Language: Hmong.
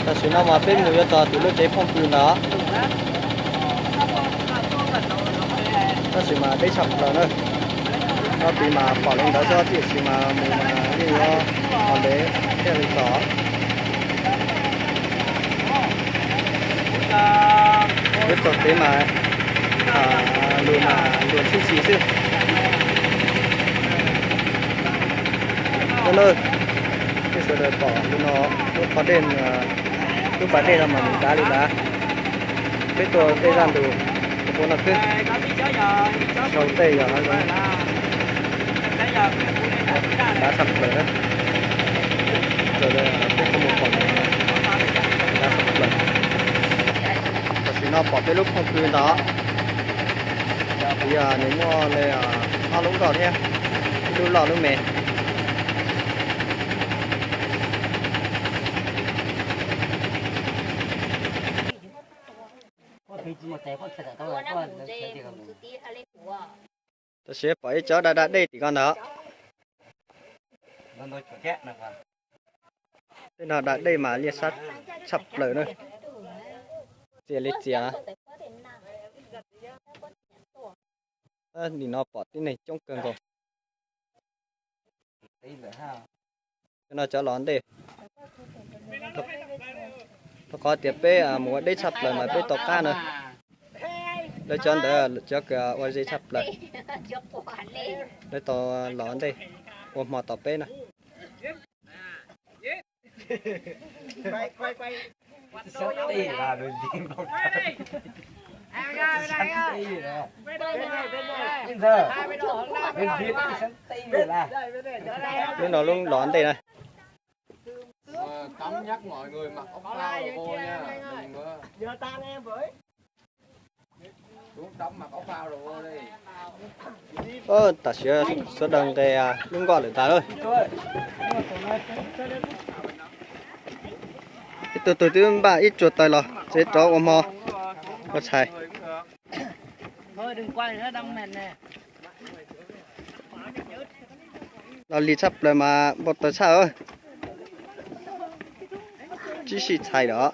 Tam sim no mas peb mus yuav txog tim lub tsev phooj ywg ntawd, tab sis mas deb tshaj plaws na. Ob peb mas pom li ntawd xwb, tiam sis mas mus mas yeej yuav ua ntev thiaj li txog. Yuav txog tsev mas lus mas luag sib xis xwb. Cov na, nej sawv daws pom li no, lub qhov dej, lub pas dej no mas nws dav li dav. Peb tuaj tej zaj ntug ua no xwb, sau tej yog hav zoov, dav tshaj plaws na. Peb tuaj mus pom, dav tshaj plaws. Tam sim no pom peb lub phooj ywg ntawd, yog nws muaj li ob lub nkoj thiab, ib lub loj lub me. Tam sim pom ib cov da da dej tim ko ntawd. Tej no da dej mas liaj sab tshaj plaws na. Txias li txias. Nim no pom tib neeg coob kawg nkaus. Cov no cov los ntej. Rau qhov tias peb mus ua deb tshaj plaws mas peb tau qab na. Lawv cov ntawd cov kws ua ze tshaj plaws, lawv tau los ntej ua hmo tos peb na. Lub no lub los ntej na. Tam sim sawv daws nqes lub nkoj lawm tas lawm. Ib tug tug twb npaj ib tsuag taws los tsev rov ua hmo ua tshais. Los lig tshaj plaws mas npau taws tshaj. Tsib sij txhais lawm.